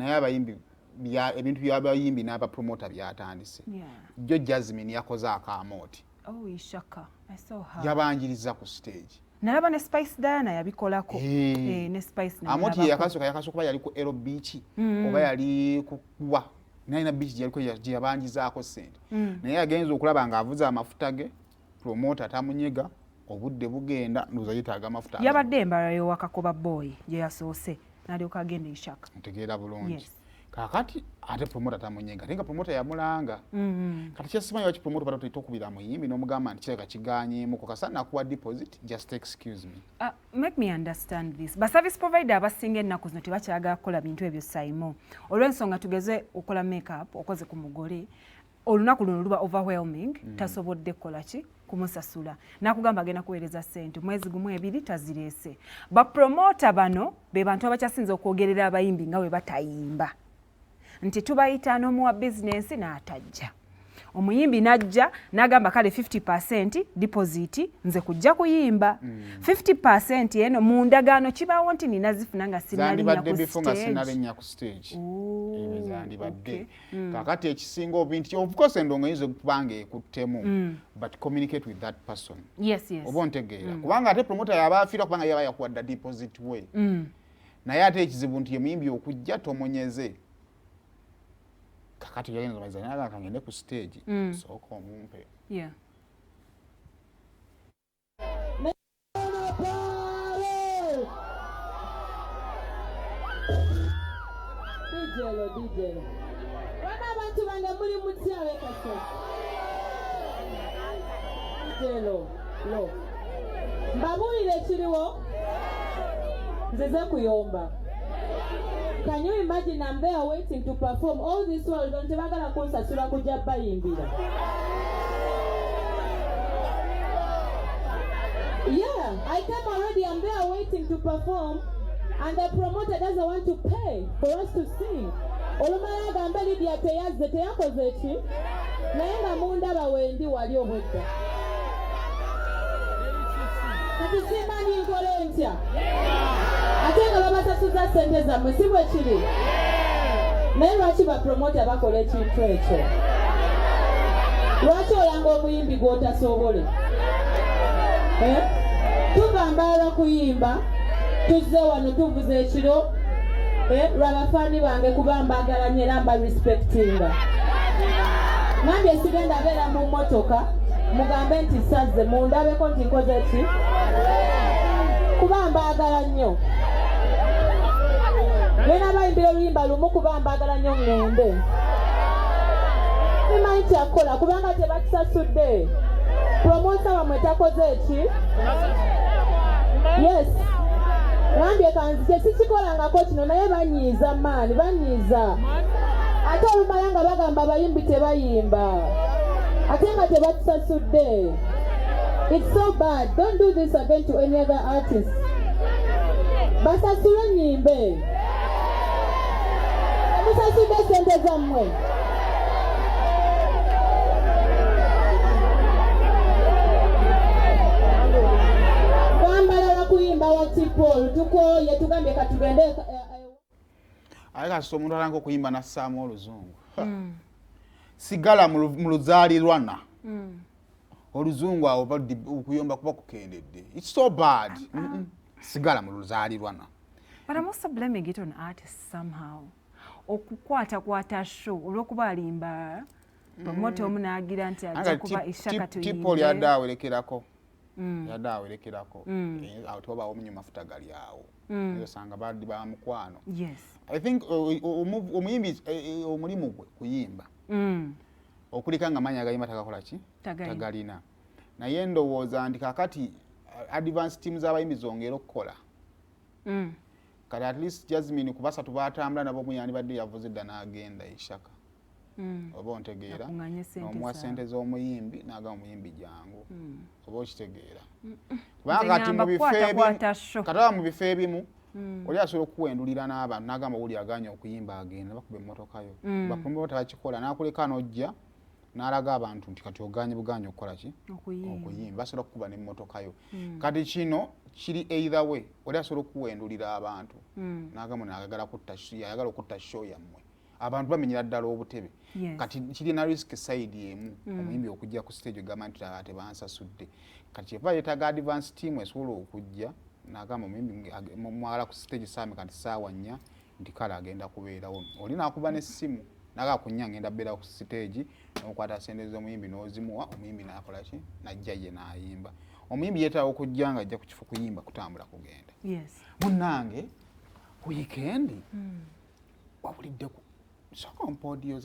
Naye abayimbi, ebintu by'abayimbi n'abapromota byatandise. Jo Jasmine yakoze akaamooti. Oh, Ishaka. I saw her. Yabanjiriza ku stage. Nalaba ne Spice Diana yabikolako. Eh, ne Spice. Amooti ye yakasooka, yakasooka kuba yali ku Ero Beach oba yali kuwa nalina beach gyeyaliko gye yabanjizaako ssente. Naye yagenza okulaba ng'avuze amafuta ge, promota tamunyega, obudde bugenda, ndowooza yeetaaga amafuta. Yabadde embala y'owakakoba boy gye yasoose, n'alyoka agenda Ishaka. Ntegeera bulungi. Kakati ate promota tamunyega, ate nga promota yamulanga. Kati kyesimanyi lwaki promota bata tokubira muyimbi n'omugamba nti kirabika kiganyeemuko, kasa nakuwa deposit, just excuse me. Make me understand this. Ba service provider abasinga ennaku zino tebakyagala kukola bintu ebyo, Saimo, olw'ensonga tugeze okola makeup, okoze ku mugole, olunaku luno luba overwhelming, tasobodde kukola ki kumusasula, nakugamba agenda kuweereza ssente mwezi gumu, ebiri, tazireese. Bapromota bano be bantu abakyasinza okwogerera abayimbi nga bwe batayimba, nti tubayita n'omuwa bizinensi n'atajja, omuyimbi n'ajja n'agamba kale 50% deposit, nze kujja kuyimba, 50% eno mu ndagaano kibaawo nti nina zifuna nga sinnalinnya ku stage. Sinnalinnya ku stage. Zandibadde. Kakati ekisinga obi nti of course endongo eyinza okuba nga ekuttemu, but communicate with that person. Oba ontegeera? Kubanga ate promoter yaba afiira, kubanga yaba yakuwadda deposit we. Naye ate ekizibu nti emuyimbi okujja tomunyeze. Kakati yayinza omaiza naye kangende ku stage, sooka omumpe. DJ lo DJ. Bana abantu bange, muli mutya wekase? DJ lo lo. Mbabuulire ekiriwo, nzize kuyomba. Can you imagine, I'm there waiting to perform all this while bano tebagala kunsasula kujja bayimbira. Yeah, I came already. I'm there waiting to perform, and the promoter doesn't want to pay for us to sing. Olumala agambe Lydia teyazze, teyakoze ki, naye nga mundaba wendi wali obwedda. Kati simanyi nkole ntya, ate nga babasasuza ssente zammwe, si bwe kiri? Naye lwaki bapromota bakola ekintu ekyo? Lwaki olanga omuyimbi gw'otasobole? Eh? Tuva Mbalala kuyimba, tuzze wano tuvuza ekiro, eh, lwabafaani bange, kuba mbaagala nnyo era mba respectinga. Ngambye sigenda beera mu mmotoka mugambe nti sazze, mundabeko nti nkoze ki, kuba mbaagala nnyo. Ngenda bayimbira oluyimba lumu kuba mbaagala nnyo, ŋŋende. Simanyi kyakukola kubanga tebatusasudde. Promoter wamwe takoze eki? Yes, ngambye kanzije, sikikolangako kino, naye banyiiza maani, banyiiza. Ate olumala nga bagamba abayimbi tebayimba, ate nga tebatusasudde. It's so bad. Don't do this again to any other artist. Basasule nyimbe. Musasudde sente zammwe. Twambalala kuyimba wa Tipol, tukooye, tugambye katugende. Aye kasita omuntu atandika okuyimba nassaamu oluzungu, sigala mu luzaalirwana. Oluzungu awo okuyomba kuba kukendedde. It's so bad. Sigala mu luzaalirwana. But I'm also blaming it on artists somehow. Okukwatakwata show olw'okuba alimba promoter omu n'agira nti ajja kuba Ishaka. Tipol yadde awerekerako, yadde awerekerako. Awo tewabaawo munyo mafuta gali awo. Osanga baddi ba mukwano. I think omuyimbi omulimu gwe kuyimba, okuleka nga maanyi agayimba tagakola ki, tagalina. Naye ndowooza nti kakati advance team z'abayimbi zongera okukola. Kati at least Jasmine ku basatu batambula nabo, muyandibadde yavuze dda n'agenda Ishaka. Oba ontegeera? N'omuwa sente z'omuyimbi n'agamba omuyimbi jangu. Oba okitegeera? Kubanga kati mu bifo ebimu, kataba mu bifo ebimu, oli asobola okuwendulira n'abantu n'agamba wuli aganye okuyimba agenda, bakuba emmotoka yo. Bapromota bakikola n'akuleka n'ojja. N'alaga abantu nti kati oganye buganye okukola ki? Okuyimba. Basobola okukuba n'emmotoka yo. Kati kino kiri either way. Oli asobola okuwendulira abantu n'agamba nayagala kutta, yayagala okutta show yammwe. Abantu bamenyera ddala obutebe. Kati kirina risk side emu. Omuyimbi okujja ku stage ogamba nti tebansasudde. Kati kyeva yeetaaga advance team esobola okujja n'agamba omuyimbi mwagala ku stage saame kati saawa 4, nti kale agenda kubeerawo. Oli n'akuba n'essimu naga ku 4 ngenda beera ku stage, n'okwata sente z'omuyimbi n'ozimuwa. Omuyimbi n'akola ki? Najja ye n'ayimba. Omuyimbi yeetaaga okujja nga ajja ku kifo kuyimba, kutambula kugenda. Munnange, weekend wawulidde ku sooka ompa audio.